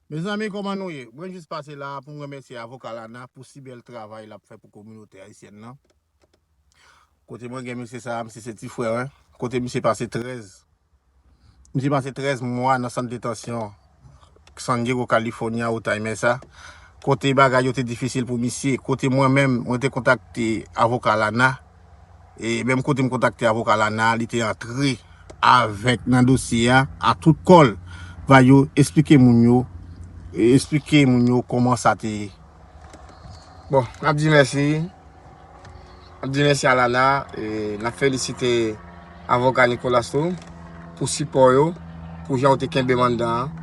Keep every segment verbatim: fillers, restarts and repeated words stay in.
Mezanmi, kòman nou ye? Mwen jis pase la pou m remèsye avoka Lana pou si bèl travay l ap fè pou kominote ayisyèn nan. Kote mwen gen misye sa, misye se ti frè mwen. Kote misye pase trèz, misye pase trèz mwa nan sant detansyon San Diego, California, Otay Mesa. Kote bagay yo te difisil pou misye. Kote mwen menm, mwen te kontakte avoka Lana. E menm kote m kontakte avoka Lana, li te antre avèk nan dosye a, a tout kò l. Vayo, esplike moun yo, e esplike moun yo kòman sa te ye. Bon, n ap di mèsi. N ap di mèsi a Lana, e n ap felisite avoka Nicolas tou pou sipò yo, pou jan yo te kenbe m anndan an.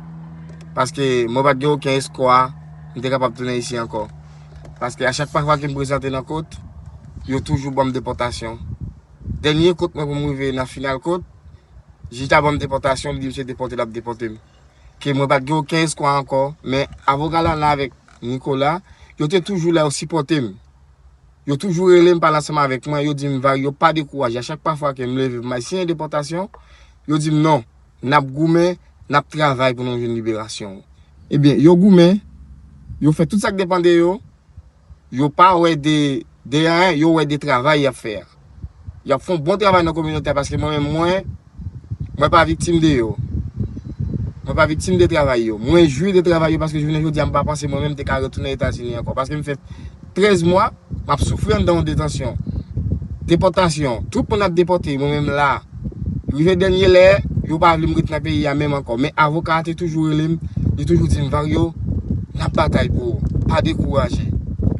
Paske mwen pa t gen okenn espwa m te kapab tounen isi ankò. Paske a chak pa fwa ke m prezante nan kot, yo toujou ban m depòtasyon. Dènye kot mwen pou m rive nan final kot, jij la ban m depòtasyon, li di m se depòte l ap depòte m. Ke mwen pa t gen okenn espwa ankò, men avoka Lana avèk Nicolas, yo te toujou la, yo sipòte m. Yo toujou rele m, pale ansanm avèk mwen, yo di m, Vario, pa dekouraje. A chak pa fwa ke m leve pou m al siyen depòtasyon, yo di m, non, n ap goumen, n ap travay pou nou jwenn liberasyon w. Ebyen, yo goumen, yo fè tout sa k depann de yo, yo pa wè de, de anyen, yo wè de travay y ap fè a. Y ap fè yon bon travay nan kominote a, paske mwen menm, mwen, mwen pa viktim de yo. Mwen pa viktim de travay yo. Mwen jwi de travay yo, paske jounen jodi a, m pa panse mwen menm te ka retounen Etazini ankò. Paske m fè trèz mwa, m ap soufri anndan yon detansyon. Depòtasyon. Tout moun ap depòte, mwen menm la. Rive dènye lè, yo pa vle m ret nan peyi a menm ankò. Men avoka a te toujou rele m, li toujou di m, Vario, n ap batay pou ou. Pa dekouraje.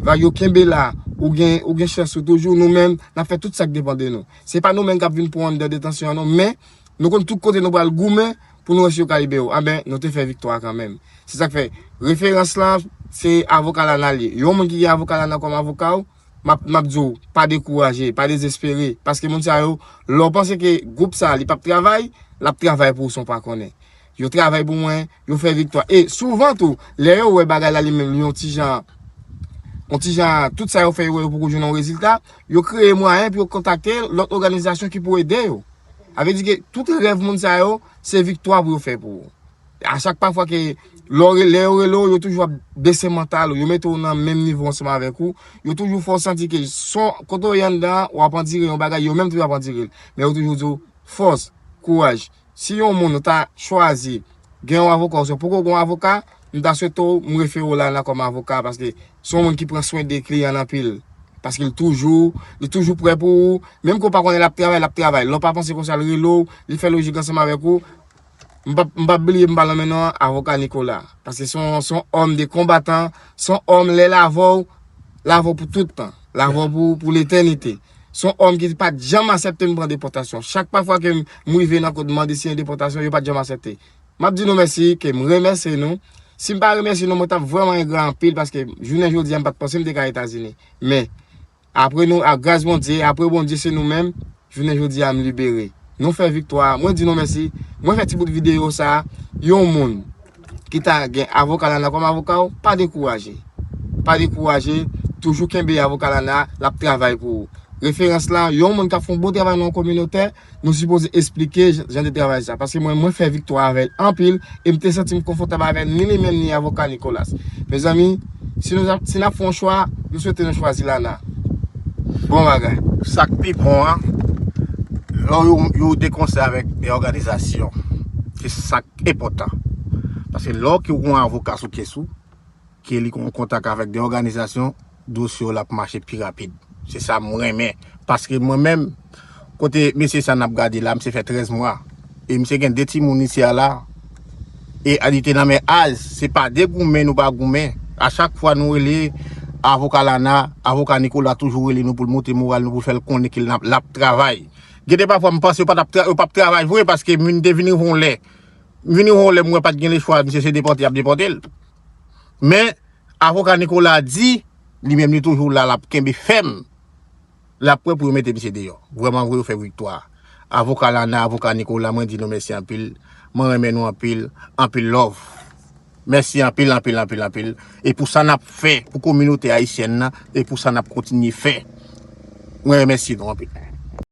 Vario, kenbe la. Ou gen, ou gen chans ou toujou. Nou menm, n ap fè tout sa k depann de nou. Se pa nou menm k ap vin pran w anndan detansyon an non, men nou konn tout kote nou pral goumen pou nou wè si yo ka libere w. Anben, nou te fè viktwa a kanmenm. Se sa k fè referans lan, se avoka Lana l ye. Yon moun ki gen avoka Lana kòm avoka w, m ap, m ap di w, pa dekouraje, pa dezespere. Paske moun sa yo, lè w panse ke gwoup sa a, li p ap travay, l ap travay pou ou san w pa konnen. Yo travay pou mwen, yo fè viktwa. E souvan tou, lè yo wè bagay la li menm, li yon ti jan, yon ti jan, tout sa yo fè, yo wè yo poko jwenn yon rezilta, yo kreye mwayen pou yo kontakte lòt òganizasyon ki pou ede yo. Sa vle di ke tout rèv moun sa yo, se viktwa pou yo fè pou ou. A chak pa fwa ke lè w re-, lè yo rele w, yo toujou ap bese mantal ou, yo mete w nan menm nivo ansanm avèk ou, yo toujou fè w santi ke son, kote w ye anndan an, w ap andire yon bagay, yo menm tou y ap andire l. Men yo toujou di w, fòs, kouraj. Si yon moun ou ta chwazi gen yon avoka, ouswa poko gen yon avoka, m ta swete w, m refere w Lana kòm avoka, paske se yon moun ki pran swen de kliyan l anpil. Paske l toujou, li toujou prè pou ou. Menm ke w pa konnen l ap travay, l ap travay. Lè w pa panse konsa, l rele w, li fè lojik ansanm avèk ou. M p ap, m p ap bliye m pa nonmen non avoka Nicolas. Paske se yon, se yon òm de konbatan, se yon òm lè l avè w, l avè w pou tout tan. L avè w pou, pou letènite. Se yon òm ki pa t janm aksepte m pran depòtasyon. Chak pa fwa ke m, m rive nan kot m mande siyen depòtasyon, yo pa t janm aksepte. M ap di nou mèsi, ke m remèsye nou. Si m pa remèsye nou, mwen t ap vrèman engra anpil, paske jounen jodi a, m pa t panse m te ka Etazini. Men, apre nou, a gras Bondye, apre Bondye, se nou menm, jounen jodi a, m libere. Nou fè viktwa a. Mwen di nou mèsi. Mwen fè ti bout videyo sa a. Yon moun ki ta gen avoka Lana kòm avoka w, pa dekouraje. Pa dekouraje. Toujou kenbe avoka Lana, l ap travay pou ou. Referans lan, yon moun k ap fè yon bon travay nan yon kominote, nou sipoze esplike jan, jan de travay sa. Paske mwen, mwen fè viktwa avè l anpil, e m te santi m konfòtab avè l, ni li menm, ni avoka Nicolas. Mezanmi, si nou, si n ap fè yon chwa, nou swete nou chwazi Lana. Bon bagay. Sa k pi bon an, lè yo, yo de konsèy avèk de òganizasyon, se sa k enpòtan. Paske lè w gen yon avoka sou kès ou, ke li gen yon kontak avèk de òganizasyon, dosye w la ap mache pi rapid. Se sa m renmen. Paske mwen menm, kote mesye sa n ap gade la, misye fè trèz mwa. E misye gen de timoun isi a la. E li te nan men az, se pa de goumen nou pa goumen. A chak fwa nou rele avoka Lana, avoka Nicolas toujou rele nou pou l monte moral nou, pou l fè l konnen ke l ap, l ap travay. Gen de pafwa m panse yo pa t ap tra-, yo p ap travay vre, paske m vin, te vin rive yon lè. M vin rive yon lè, m wè pa t gen lechwa, misye se depòte, y ap depòte l. Men, avoka Nicolas di, li menm li toujou la, l ap kenbe fèm. L ap prè pou yo mete misye deyò. Vrèman vre, yo fè viktwa. Avoka Lana, avoka Nicolas, mwen di nou mèsi anpil. Mwen renmen nou anpil, anpil love. Mèsi anpil, anpil, anpil, anpil. E pou sa n ap fè pou kominote ayisyèn nan, e pou sa n ap kontinye fè. Mwen remèsye nou anpil.